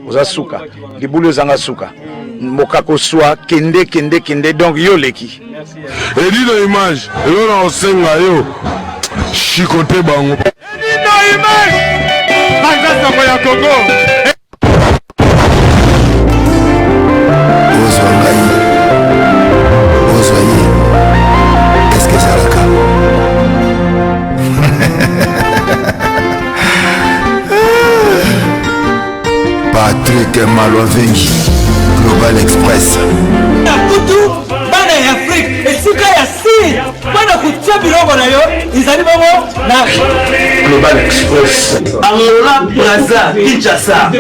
Oza suka. Libulu ezanga suka. Mokakoswa kende kende kende donc yo leki. Edino image elo na osenga yo chicote bango. Edino image baza sango ya Congo. Ozwa ngai, ozwa ye, eske ezalaka? Patrick Malwavengi, Global Express. Na kutu bana ya Afrique esika ya sir mpo na kotia biloko na yo ezali bongo na Global Express. Angola, Brazza, Kinshasa,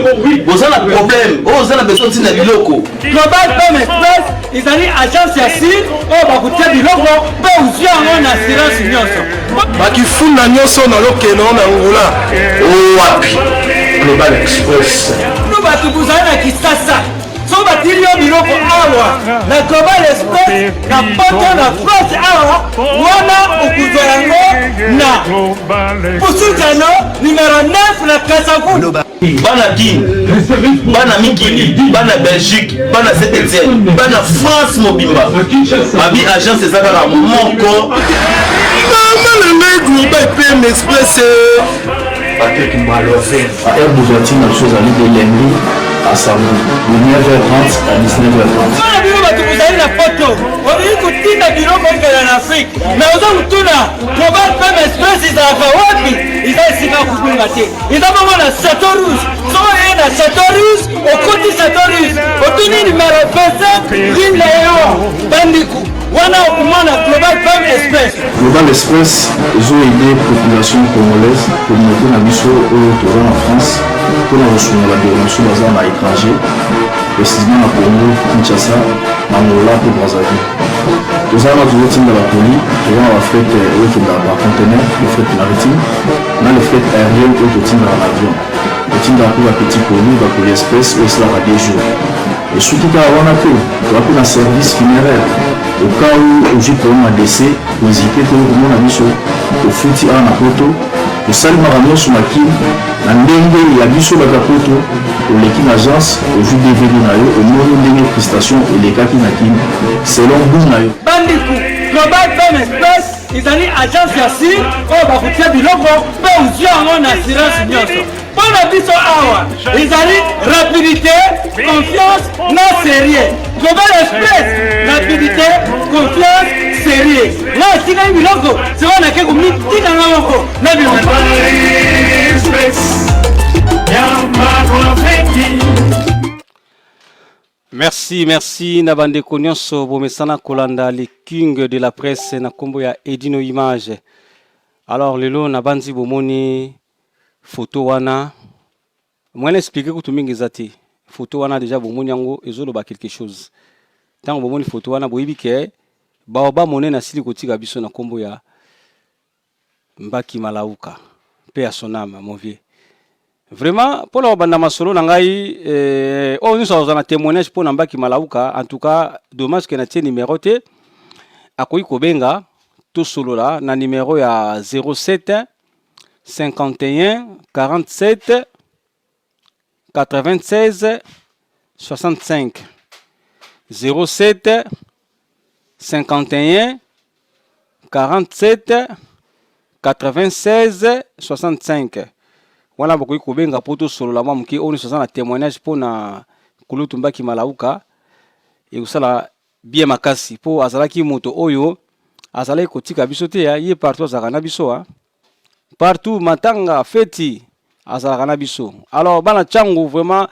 boza na problème, oyo oza na besoin ntina biloko. Global Pem Express ezali agence ya sir oyo bakotia biloko mpe ozwi yango na assurance nyonso. Bakifunda nyonso na lokeno na Angola. Wapi Global Express. Bino bato bozali na Kisasa soki batili yo biloko awa na Global Express na poto na France awa wana okozwa yango na Pusutano numero 9 na Kasavubu. Bana Kin, bana mikili, bana Belgique, bana Saint Etienne, bana France mobimba. Babi agence eza kaka moko. Mama na ngai Global PM Express. Patrick Mbalofe. Ba heure d'ouverture na biso ezali de lundi à samedi de 9h30 à 19h30. Bana bino bato bozali na poto olingi kotinda biloko ekela na Afrique mais oza kotuna Global PM Express ezalaka wapi? Eza esika ya kobunga te. Eza bongo na Chateau Rouge. Soki oye na Chateau Rouge, okoti Chateau Rouge, otuni numero 25 rue Leon Bandiku, wana okomona Global Femme Express. Global Express ezo aider population congolaise, communauté na biso oyo toza na France mpona kosunga bandeko na biso baza na étranger, précisément na Congo Kinshasa, na Angola mpe Brazzaville. Toza wana tozotinda ba colis, toza na ba fret oyo ekendaka par conteneur, le fret maritime. Na le fret aerienne oyo totindaka na avion, totindaka mpe ba petit colis, ba colis express oyo esalaka 2 jours. Esuki kaka wana te, toza mpe na service funeraire. Au cas où ozwi problème ya décès, ko hésiter te okomona biso, tofuti awa na poto, tosali makambo nyonso na kin na ndenge ya biso bato ya poto. Oleki na agence, ozwi DVD na yo, omoni ndenge prestation elekaki na kin selon gout na yo. Bandeko, Global Femme Express ezali agence ya sir oyo bakotia biloko mpe ozwi yango na assurance nyonso. Mpo na biso awa ezali rapidité, confiance na sérieux. Global Express, rapidité, confiance, sérieux. Nga atikali biloko sikoyo nake komitika nga moko na biloko. Merci, merci na bandeko nyonso bomesana kolanda le king de la presse na kombo ya Edino Image. Alors lelo nabanzi bomoni photo wana moyen expliquer kutu mingi eza te. Photo wana deja bomoni yango ezoloba quelque chose. Tango bomoni photo wana boyebi ke baoba monene asili kotika biso na kombo ya Mbaki Malauka, paix à son ame mon vieux. Vraiment pona kobanda masolo na ngai eh, oyo nyonso akozala na témoignage pona Mbaki Malauka, en tout cas dommage que natie numéro te, akoki kobenga tosolola na numéro ya 07 51 47 96 65 07 51 47 96 65 wana bokoki kobenga mpo tosolola mwa moke. Oyo nyonso aza na témoignage mpo na kulutu Mbaki Malauka ekosala bien makasi mpo azalaki moto oyo azalaki kotika biso te ya ye partout azalaka na biso ha partout matanga feti azalaka na biso. Alors bana Tshangu vraiment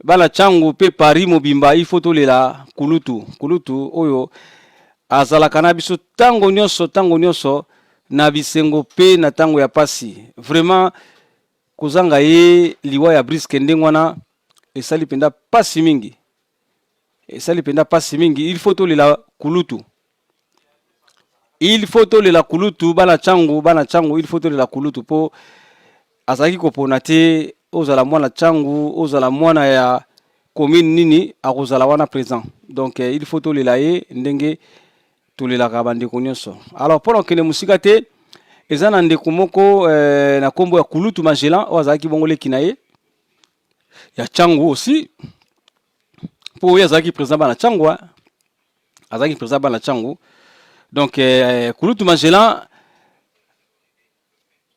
bana Tshangu pe Paris mobimba il faut tolela kulutu kulutu oyo azalaka na biso tango nyonso tango nyonso na bisengo pe na tango ya pasi. Vraiment kozanga ye liwa ya Briske ndenge wana esali mpenza pasi mingi, esali mpenza pasi mingi. Il faut tolela kulutu, il faut tolela kulutu bana Tshangu, bana Tshangu, il faut tolela kulutu po azalaki kopona te ozala mwana Tshangu, ozala mwana ya commune nini, akozala wana présent. Donc il faut tolela ye ndenge tolelaka bandeko nyonso. Alors mpona kokende mosika te, eza na ndeko moko na nkombo ya Kulutu Magellan oyo azalaki bongo leki na ye. ya Tshangu aussi, mpo oyo azalaki président bana Tshangu, azalaki président bana Tshangu. Donc kulutu Magellan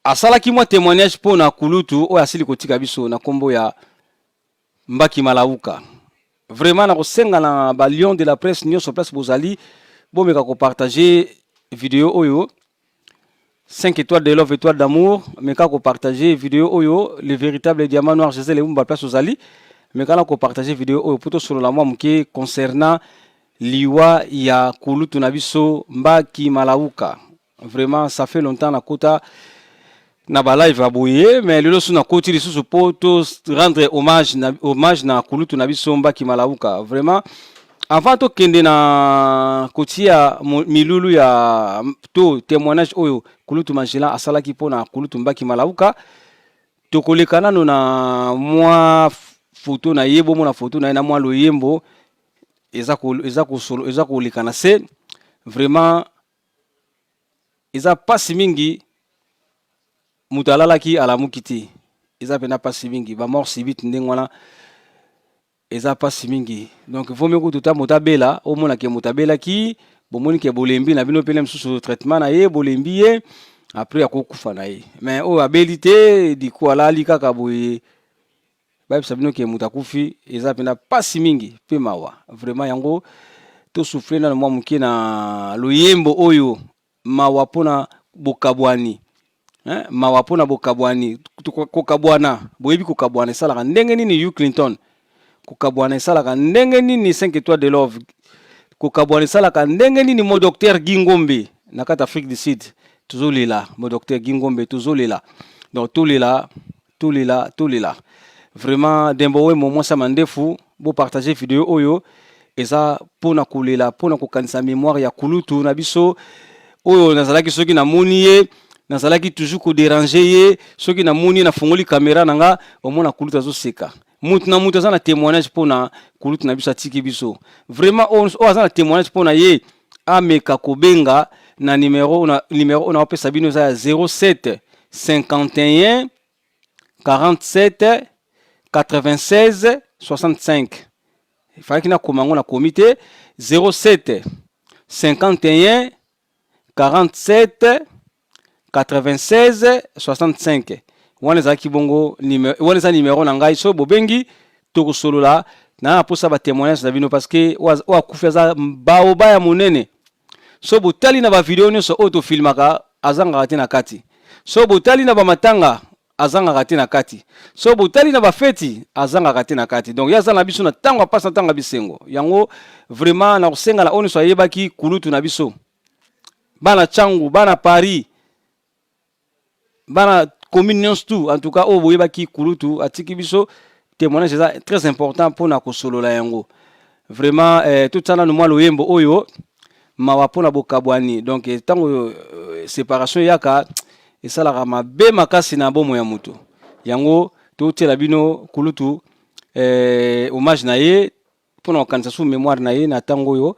asalaki mwa témoignage mpo na kulutu oyo asili kotika biso na nkombo ya Mbaki Malauka. Vraiment, nakosenga na balion de la presse nyonso, place bozali, bomeka kopartage video oyo. 5 étoiles de love, étoile d'amour, meka kopartage video oyo. Le véritable diamant noir, Gisele Ebumba, place ozali, meka na kopartage video oyo mpo tosolola mwa moke concernant liwa ya kulutu na biso Mbaki Malauka. Vraiment, ça fait longtemps nakota na balive ya boye, mais lelo so nakoti lisusu mpo to rendre hommage na kulutu na biso Mbaki Malauka. Vraiment, avant tokende na kotia milulu ya to témoignage oyo kulutu Magellan asalaki mpona kulutu Mbaki Malauka, tokoleka nano na mwa foto na ye. Bomona foto na ye na mwa loyembo eza koleka na se. Vraiment, eza mpasi mingi, moto alalaki, alamuki te. Eza mpenza mpasi mingi, bamort subite ndenge wana eza mpasi mingi. Donc vomi kutu ta moto abela, omonake moto abelaki, bomoni ke bolembi na bino pene mosusu traitement na ye, bolembi ye, après akokufa na ye. Mais oyo abeli te, diku alali kaka boye, bayebisa bino ke moto akufi, eza mpenza mpasi mingi mpe mawa vraiment. Yango tosouffle nano mwa moke na loyembo oyo, mawa mpona bokabwani, hein? Mawa mpona bokabwani. Kokabwana, boyebi kokabwana esalaka ndenge nini? Hugh Clinton, kokabwana esalaka ndenge nini? 5 étoiles de love, kokabwana esalaka ndenge nini? Mo docteur Gingombe na kati Afrique du Sud, tozolela mo docteur Gingombe, tozolela. Donc tolela, tolela, tolela vraiment. Dembo Wemo, mwasi ya mandefu, bopartage video oyo. Eza mpona kolela, mpona kokanisa mémoire ya kulutu na biso oyo nazalaki, soki namoni ye, nazalaki toujours kodéranger ye. Soki namoni ye, nafungoli caméra na nga, omona kulutu azoseka. Mutu na mutu aza na témoignage mpona kulutu na biso atiki biso. Vraiment, oyo aza na témoignage mpona ye, ameka kobenga na numero, na numero oyo naopesa bino, eza ya 07 51 47 96 65. Efalaki nakoma yango, nakomi te. 07 51 47 96 65, wana ezalaki bongo, wana eza numero na ngai. So bobengi, tokosolola na mposa batémoignage na bino, parce que oyo akufi aza baoba ya monene. So botali na bavideo nyonso oyo tofilmaka, azangaka te na kati. So botali na bamatanga, azangaka te na kati. So botali na bafeti, azangaka te na kati. Donc ye aza na biso na ntango apasi, na ntango ya bisengo. Yango vraiment, na kosenga na oyo nyonso ayebaki kulutu na biso, bana Tshangu, bana Paris, bana commune nyonso tout, en tout cas oyo boyebaki kulutu atiki biso, témoignage eza très important mpona kosolola yango. Vraiment, totia nanu mwa loyembo oyo, mawa mpona bokabwani. Donc ntango séparation eyaka, esalaka mabe makasi na bomoi ya moto. Yango totiela bino kulutu hommage na ye mpona kokanisa su mémoire na ye na ntango oyo.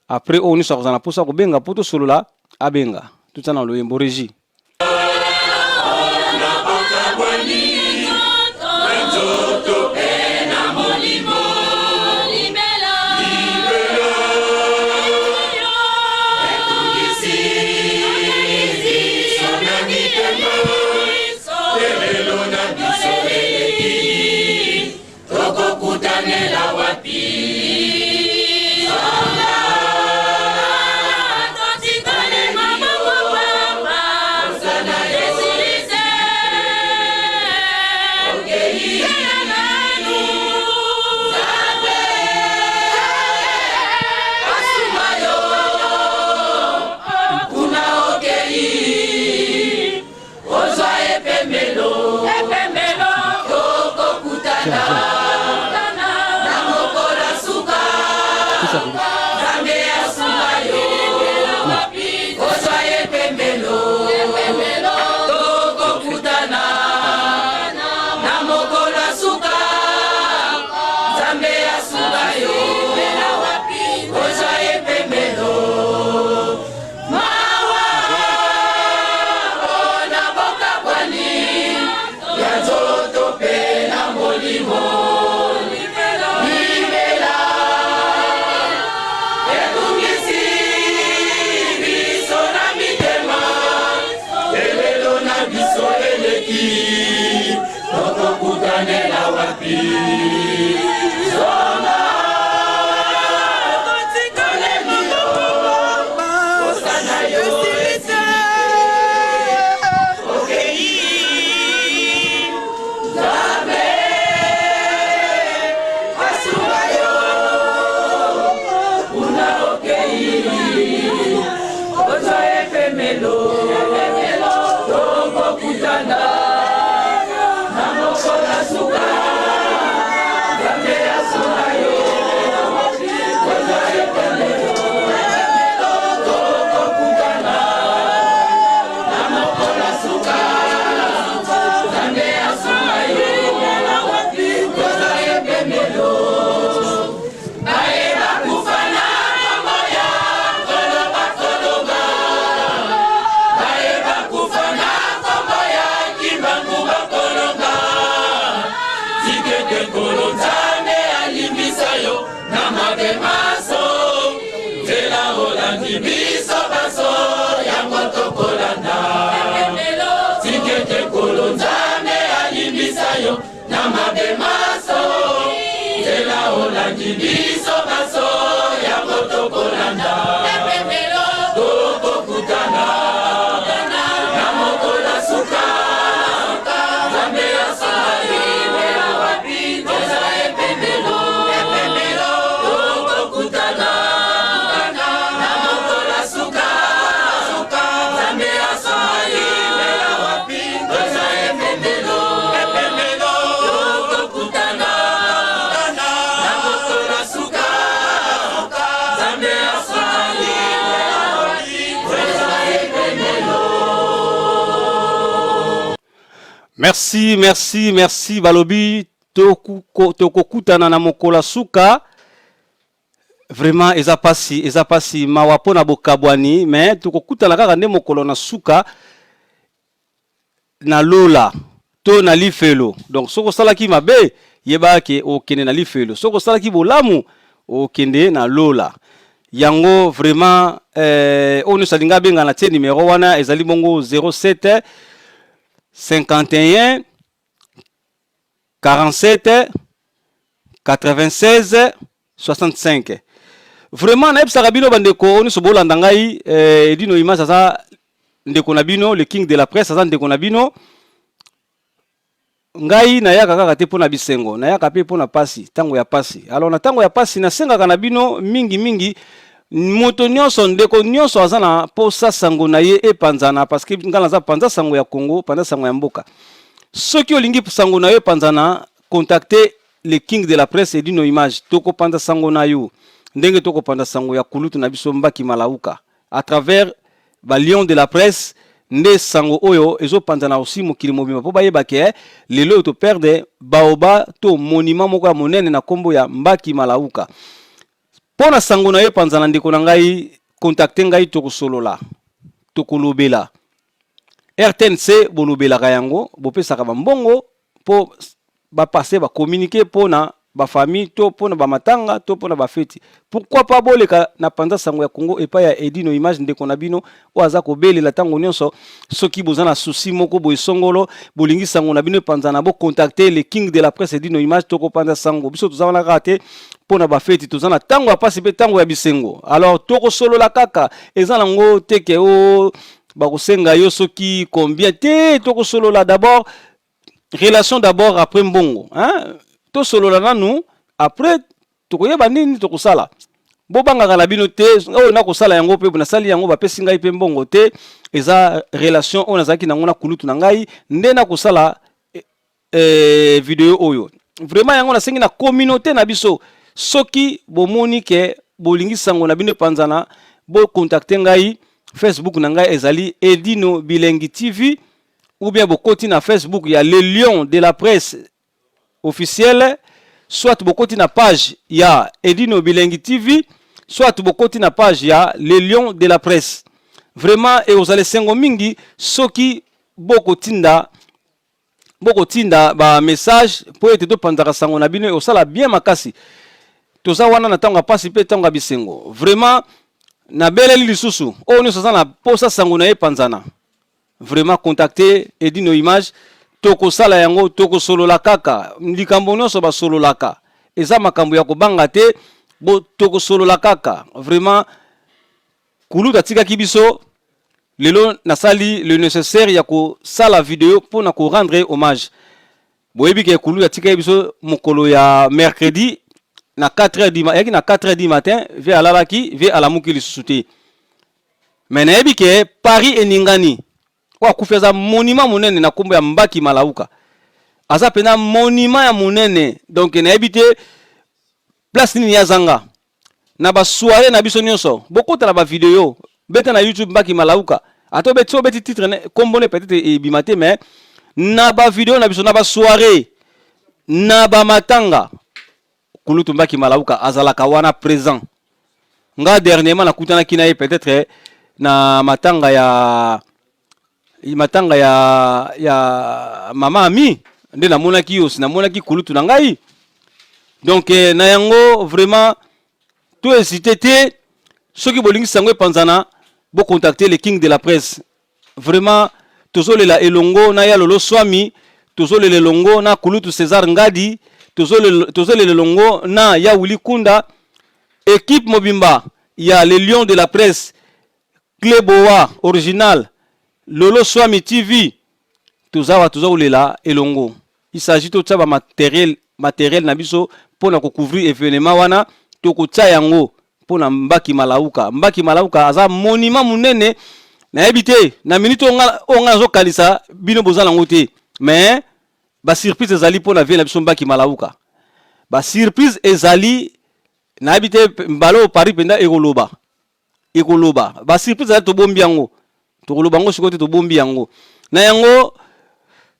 Après, oyo nyonso akozala na mposa kobenga mpo tosolola, abenga. Totia na loyembo, régie. Tokokutanela wapi? Totikale maboko pamba, esili te. Merci, merci, merci balobi tokokutana na mokolo ya suka. Vraiment eza pasi, eza pasi, mawa mpo na bokabwani, mais tokokutana kaka nde mokolo na suka na lola to na lifelo. Donc soki osalaki mabe, yeba ke okende na lifelo, soki osalaki bolamu, okende na lola. Yango vraiment oyo nyonso alingi abenga na tie numero wana ezali bongo 07 51 47 96 65. Vraiment nayebisaka bino bandeko oyo nyonso bolanda ngai, Edino Image aza ndeko na bino, le king de la presse aza ndeko na bino. Ngai nayaka kaka te mpo na bisengo, nayaka mpe mpo na pasi, ntango ya pasi. Alors na ntango ya pasi nasengaka na bino mingi mingi, moto nyonso, ndeko nyonso aza na posa sango na ye epanzana, parce que ngai naza panza sango ya Congo, panza sango ya mboka. Soki olingi sango na yo epanzana, contacte le king de la presse Edino Image. Tokopanza sango na yo ndenge tokopanza sango ya kulutu na biso Mbaki Malauka à travers ba lion de la presse, nde sango oyo ezopanzana aussi mokili mobimba, mpo bayeba ke lelo oyo toperdre baoba to monument moko ya monene na nkombo ya Mbaki Malauka. Mpo na sango na yo epanzana, ndeko na ngai, contacte ngai, tokosolola, tokolobela. RTNC bolobelaka yango, bopesaka bambongo mpo bapase bacommuniquer mpo na bafamille to mpo na bamatanga to mpo na bafeti. Pourquoi pas boleka na panza sango ya Congo epai ya Edino Image, ndeko na bino oyo aza kobelela ntango nyonso. Soki boza na souci moko boye songolo, bolingi sango na bino epanzana, bocontacte le king de la presse Edino Image, tokopanza sango. Biso toza wana kaka te mpo na bafeti, toza na ntango ya pasi mpe ntango ya bisengo. Alors tokosolola kaka, eza nango te ke o bakosenga yo soki combien te. Tokosolola d'abord, relation d'abord, après mbongo, hein? Tosolola nanu, après tokoyeba nini tokosala. Bobangaka na bino te, oyo nakosala yango mpe nasali yango, bapesi ngai mpe mbongo te. Eza relation oyo nazalaki nango na kulutu na ngai nde nakosala video oyo. Vraiment yango nasengi na communauté na biso, soki bomoni ke bolingi sango na bino epanzana, bocontacte ngai. Facebook na ngai ezali Edino Bilengi TV, ou bien bokoti na Facebook ya Le Lion de la Presse officiel, soit bokoti na page ya Edino Bilengi TV, soit bokoti na page ya Le Lion de la Presse. Vraiment ekozala esengo mingi soki bokotinda ba message mpo ete topanzaka sango na bino. Ekosala bien makasi. Toza wana na ntango ya pasi mpe ntango ya bisengo. Vraiment nabeleli lisusu, oyo nyonso aza na posa sango na ye epanzana, vraiment contacter Edino Image. Tokosala yango, tokosolola kaka. Likambo nyonso basololaka. Eza makambo ya kobanga te, bo tokosolola kaka. Vraiment kulutu atikaki biso lelo nasali le nécessaire ya kosala video mpo na ko rendre hommage. Boyebi ke kulutu atikaki biso mokolo ya mercredi na 4 heures du yaki na 4 heures du matin, vie alalaki, vie alamuki lisusu te. Mais nayebi ke Paris eningani. Oyo akufi aza monument monene na kombo ya Mbaki Malauka. Aza pena monument ya monene. Donc nayebi te place nini azanga. Na ba soirée na biso nyonso, bokota na ba video, beta na YouTube Mbaki Malauka. Ata obeti obeti titre ne kombo ne peut-être ebima te mais na ba video na biso na ba soirée na ba matanga Kulutu Mbaki Malauka azalaka wana present. Nga dernièrement nakutanaki na ye peut-être na matanga ya matanga ya ya mama Ami nde namonaki yo namonaki kulutu na ngai. Donc eh, na yango vraiment to hésiter te soki bolingi sango epanzana bo contacter le king de la presse Vraiment tozolela elongo na ya lolo swami tozolela elongo na kulutu Cesar Ngadi tozolela elongo na ya Willy Kunda equipe mobimba ya le lion de la presse Cleboa original Lolo Swami TV tozawa toza kolela elongo Il s'agit totia ba materiel materiel na biso pona ko couvrir evenement wana tokotia yango pona Mbaki Malauka. Mbaki Malauka aza monument munene nayebi te na minute oyo nga oyo nga nazokanisa bino boza nango te mais ba surprise ezali pona vie na biso Mbaki Malauka. Ba surprise ezali nayebi te mbala oyo Paris mpenza ekoloba ekoloba ba surprise ezali tobombi yango tokoloba yango sikoyo te tobombi yango na yango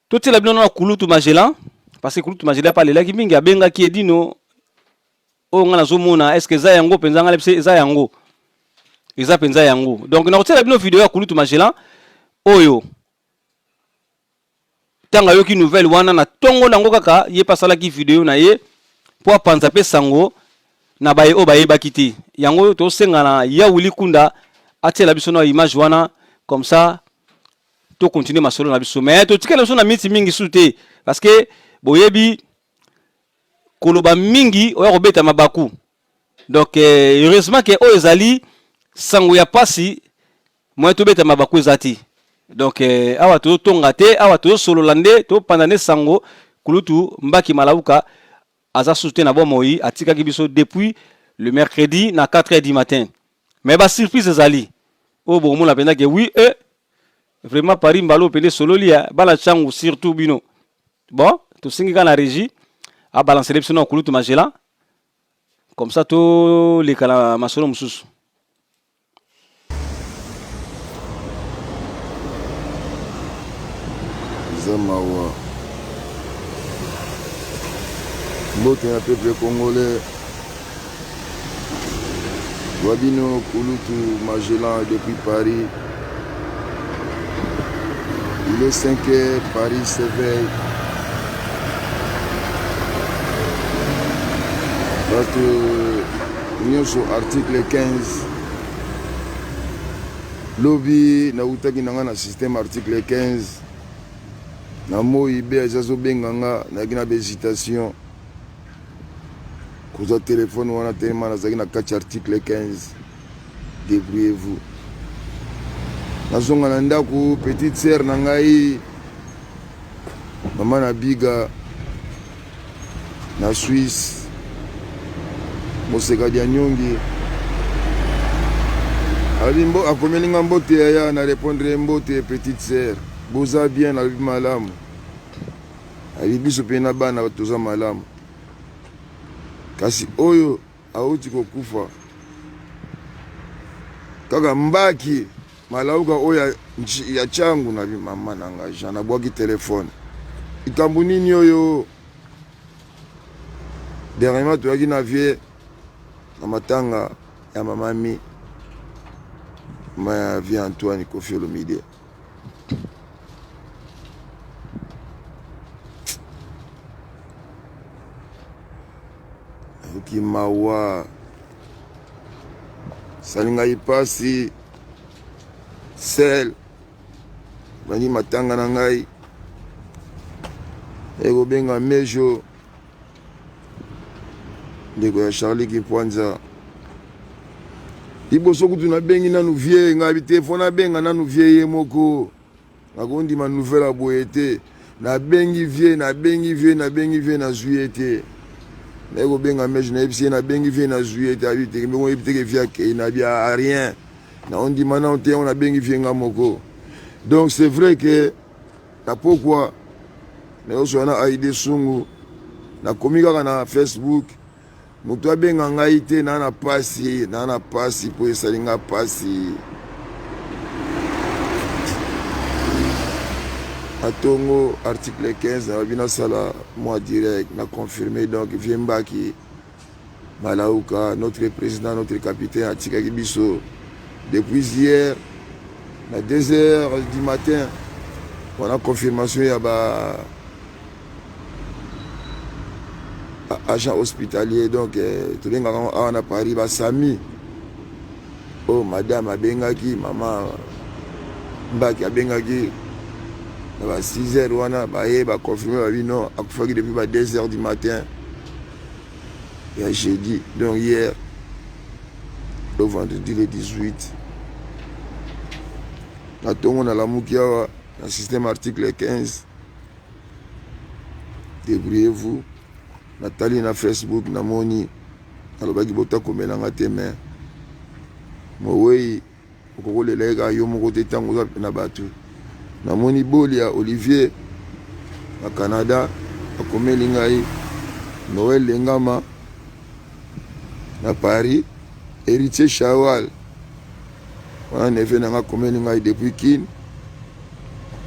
totiela bino na kulutu Magellan parce que kulutu Magellan pe alelaki mingi abengaki Edino oyo ngai nazomona est ce que eza yango mpenza ngai nayebisi eza yango eza mpenza yango donc nakotiela bino video ya kulutu Magellan oyo Tango ayoki nouvelle wana na tongo nango kaka ye pe asalaki video na ye po apanza pe sango na baye oyo bayebaki te. Yango tosenga na ya Willy Kunda atiela biso na image wana comme ça to continuer masolo na biso. Mais totikala biso na minutes mingi susu te parce que boyebi koloba mingi oya kobeta mabaku. Donc heureusement que oyo ezali sango ya pasi Moyen tobeta mabaku eza te. Donc awa tozo tonga te, awa tozo solola nde, to panza nde sango kulutu Mbaki Malauka aza susu te na bomoi, atikaki biso depuis le mercredi na 4 heures du matin. Mais ba surprise ezali oyo bokomona penza ke oui eh vraiment Paris mbala oyo penza esololi eh, bana Tshangu surtout bino. Bon, tosengi kaka na regie a balancele biso na kulutu Magellan comme ça toleka na masolo mosusu. Eza mawa. Mbote na peuple congolais. Wa bino kulutu Magellan depuis Paris. Il est 5 heures, Paris s'éveille. Bato nyonso article 15 lobi nawutaki na nga na système article 15 na moi be azobenga nga nayaki na ba-hésitation kozwa telefone wana telema nazalaki na kati ya article 15 débrouillez-vous nazonga na ndako petite sœur na ngai mama na biga na Suisse moseka dia nyongi alobi mbo akomeli nga mbote yaya na répondre ye mbote petite sœur boza bien nalobi malamu alobi biso mpe na bana toza malamu kasi oyo awuti kokufa kaka mbaki Malauka oyo ya changu na bi mama na nga Jean nabwaki telefone likambo nini oyo dernièrement toyaki na vie na matanga ya mama mi mama ya vie Antoine Koffi Olomide nayoki mawa sali ngai pasi sel bandi matanga na ngai. Ekobenga Mejo ndeko ya Charlie Kipwanza. Liboso kutu nabengi nanu vie ngai te fo nabenga nanu vie ye moko nakondima nouvelle ya boye te nabengi vie nabengi vie nabengi vie nazwi ye te naye kobenga meje nayebisi ye nabengi vie nazwi ye te abi te mbongo oyebi te ke vie akei nabi a rien naondima nano te yango nabengi vie nga moko donc c'est vrai que Na pokwa nayosola na Aide Sungu, nakomi kaka na Facebook, moto abenga ngai te, naa na pasi, naa na pasi mpo esali nga pasi. Na tongo article 15 nalobi nasala mwa direct na confirme donc vieux Mbaki Malauka notre president notre capitaine atikaki biso depuis hier na 2 heures du matin wana confirmation ya ba agent hospitalier donc eh, tobengaka yango awa na Paris ba Sami oyo oh, madame abengaki mama Mbaki abengaki na ba 6 heures wana baye ba confirme babi non akufaki depuis ba 2 heures du matin ya jeudi donc hier le vendredi le 18 na ntongo nalamuki awa na système article 15 débrouillez-vous natali na facebook namoni nalobaki botakomela nga te mais mowei Okokolela ye kaka yo moko te ntango oza na bato. Namoni Bolia Olivier na Canada akomeli ngai, Noël Lengama na Paris, Heritier Shawal wana neveu na ngai akomeli ngai depuis Kin,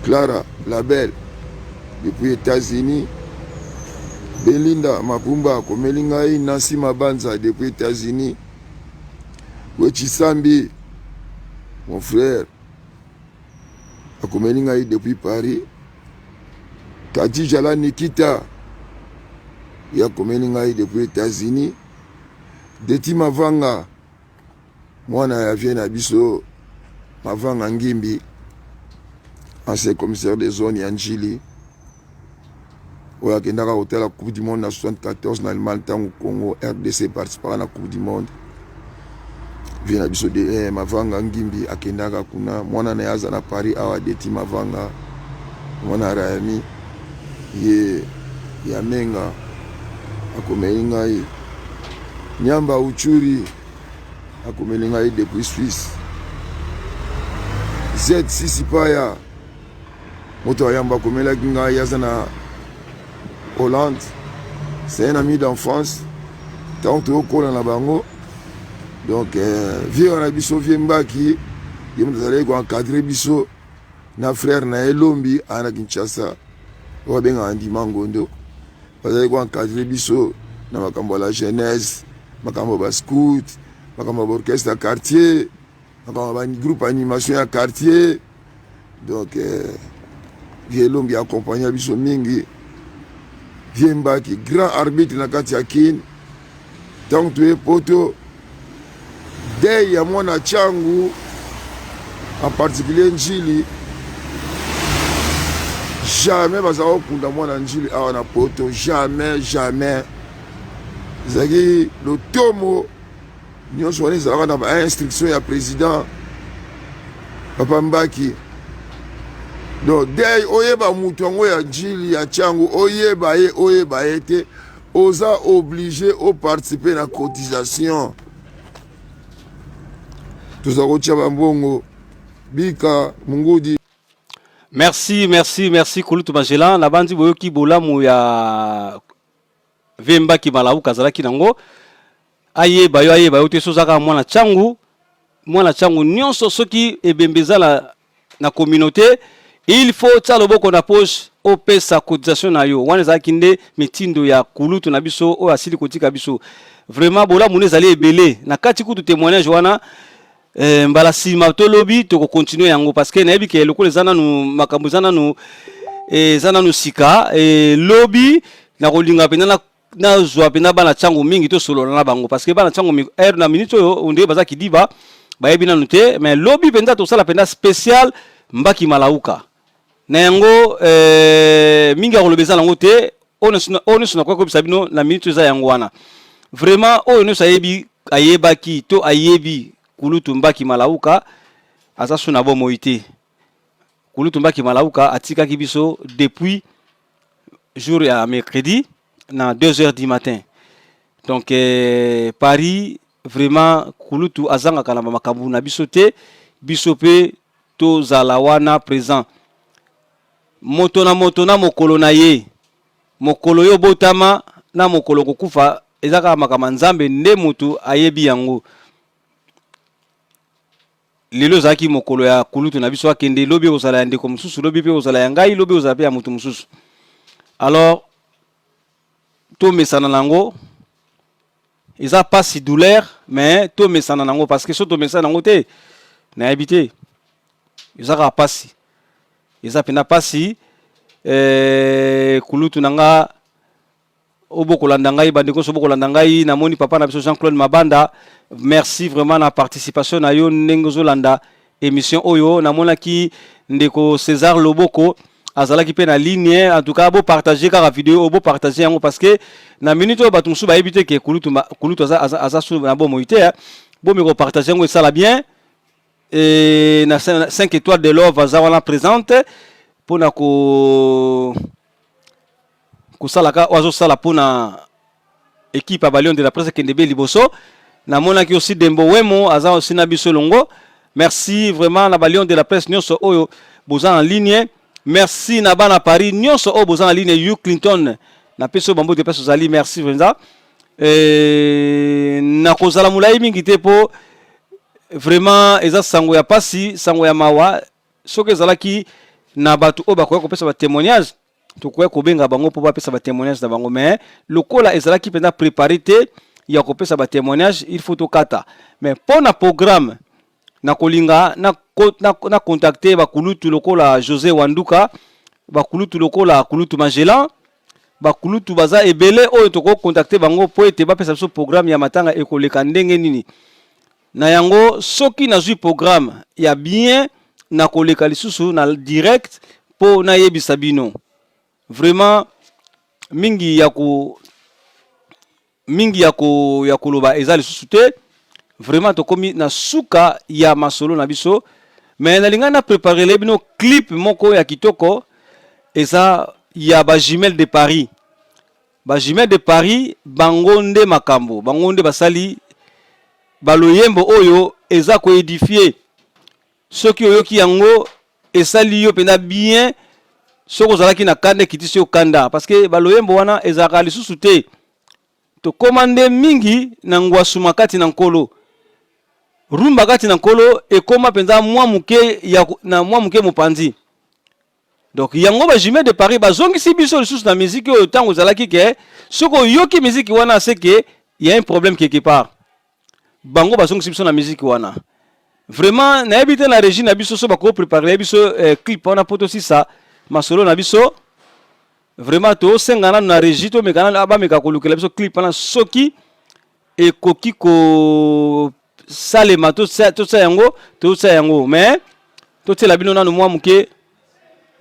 Clara la belle depuis États-Unis, Belinda Mapumba akomeli ngai, Nancy Mabanza depuis États-Unis. Wechisambi, mon frère, akomeli ngai depuis Paris. Kadija la Nikita, ye akomeli ngai depuis États-Unis. Deti Mavanga, mwana ya vie na biso Mavanga Ngimbi, ancien commissaire de zone ya Njili. oyo akendaka kotala coupe du monde na 74 na Allemagne ntango Congo RDC participaka na coupe du monde vie na biso de eh, Mavanga Ngimbi akendaka kuna mwana na ye aza na Paris awa Deti Mavanga mwana Rayami ye ya Menga akomeli ngai Nyamba Uchuri akomeli ngai depuis Suisse Z Sisi Paya Moto ya yambo akomelaki ngai aza na Hollande, c'est un ami d'enfance ntango toyokola na bango donc euh, vie wana biso vie Mbaki ye moto azalaki koencadre biso na frère na ye Lombi aya na Kinshasa oyo abengaka Ndima Ngondo bazalaki koencadre biso na makambo ya la jeunesse, makambo ya bascout, makambo ya baorchestre ya quartier makambo ba groupe animation ya quartier donc euh, vieux Elombi accompagna biso mingi vieux Mbaki grand arbitre na kati ya Kin ntango toye poto dei ya mwana Tshangu en particulier Njili jamais bazala kokunda mwana Njili awa na poto jamais jamais ezalaki lotomo Nyonso wana ezalaka na ba instruction ya president Papa Mbaki. Donc dei oyeba mutu yango ya Njili ya Tshangu oyeba ye oyeba ye te oza oblige o participer na cotisation. Toza kotia ba mbongo bika mungudi. Merci, merci, merci Kulutu Magellan. Nabandi boyoki bolamu ya Vemba Kimalauka azalaki nango ayeba yo ayeba yo te soki oza kaka mwana tshangu mwana tshangu nyonso soki ebembe eza na, na communauté il faut tia loboko na poche opesa cotisation na yo wana ezalaki nde mitindo ya kulutu na biso oyo asili kotika biso vraiment bolamu nde ezali ebele na kati kutu témoignage wana eh, mbala nsima tolobi tokokontinue yango parce que nayebi ke lokola eza nanu makambo eza nanu eh, eza nanu sika eh, lobi nakolinga mpenza nazwa mpenza bana ntango mingi tosolola na bango parce que bana ntango heure na minute oyo ondire baza kidiba bayebi nanu te mais lobi mpenza tosala mpenza spécial mbaki malauka. Na yango eh, mingi ya koloba eza nango te. Oyo nyonso nakoki koyebisa bino na minute eza yango wana. Vraiment oyo nyonso ayebi, ayebaki to ayebi kulutu Mbaki Malauka aza su na bomoi te. Kulutu Mbaki Malauka atikaki biso depuis jour ya mercredi na 2 heures du matin. Donc eh, Paris vraiment kulutu azangaka na makambo na biso te, biso pe tozala wana present. Moto na moto na mokolo na ye. Mokolo yo obotama na mokolo okokufa eza kaka makambo ya Nzambe nde mutu ayebi yango. Lelo ezalaki mokolo ya kulutu na biso akende, lobi ekozala ya ndeko mosusu, lobi pe ekozala ya ngai, lobi ekozala pe ya mutu mosusu. Alors tomesana na yango, eza pasi douleur mais tomesana na yango parce que soki tomesana na yango te nayebi te, eza kaka pasi, eza pena pasi. Eh, kulutu na nga oyo bokolanda ngai, bandeko nyonso bokolanda ngai, namoni papa na biso Jean-Claude Mabanda, merci vraiment na participation na yo ndenge ozolanda émission oyo. Namonaki ndeko César Loboko azalaki pe na ligne. En tout cas bo partager kaka vidéo oyo, bo partager yango parce que na minute oyo bato mosusu bayebi te ke kulutu, kulutu aza, aza, aza su na bomoi te. Bomeka kopartage yango, esala bien. Et na 5 étoiles de love aza wana présente mpona ko kosalaka oyo azosala mpona équipe ya Balion de la presse ekende be liboso. Namonaki aussi Dembo Wemo aza aussi na biso elongo. Merci vraiment na Balion de la presse nyonso oyo boza en ligne. Merci na bana Paris nyonso oyo boza en ligne. Hugh Clinton napesi oyo bambote place ozali, merci vraiment. Nakozala molai mingi te mpo vraiment eza sango ya pasi, sango ya mawa. Soki ezalaki na bato oyo bakoki kopesa ba témoignage, tokoki kobenga bango mpo bapesa ba témoignage na bango, mais lokola ezalaki mpenza préparé te ya kopesa ba témoignage, il faut tokata. Mais mpo na programme nakolinga na, na, na contacter bakulutu lokola José Wanduka, bakulutu lokola kulutu Magellan, bakulutu baza ebele oyo tokoki contacter bango mpo ete bapesa biso programme ya matanga ekoleka ndenge nini. Na yango soki nazwi programme ya bien nakoleka lisusu na direct mpo nayebisa bino. Vraiment mingi ya ko mingi ya ko ya koloba eza lisusu te. Vraiment tokomi na suka ya masolo na biso, mais nalingai na preparele bino clip moko ya kitoko, eza ya ba jumelles de Paris. Ba jumelles de Paris bango nde makambo, bango nde basali baloyembo oyo eza ko edifier. Soki oyoki yango esali yo mpenza bien, soki ozalaki na kanda ekitisi yo kanda, parce que baloyembo wana ezalaka lisusu te. Tokoma nde mingi na ngwasuma kati na Nkolo. Rumba kati na Nkolo ekoma mpenza mwa moke ya na mwa moke mopanzi. Donc yango ba jumelles de Paris bazongisi biso lisusu na musique oyo ntango ezalaki ke soki oyoki musique wana c'est que y a un problème quelque part. Bango bazongisi biso na musique wana. Vraiment nayebi te na régie na biso so bako préparer biso eh, clip wana po tosisa masolo na biso. Vraiment tosenga nanu na régie tomeka nanu bameka kolukela biso clip wana soki ekoki kosalema, totia yango, totia yango, mais totiela bino nanu mwa moke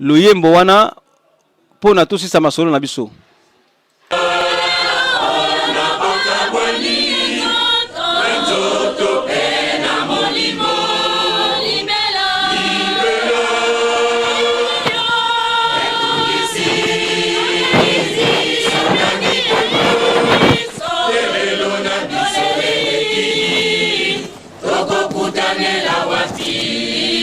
loyembo wana mpona tosisa masolo na biso. Tokokutanela wapi?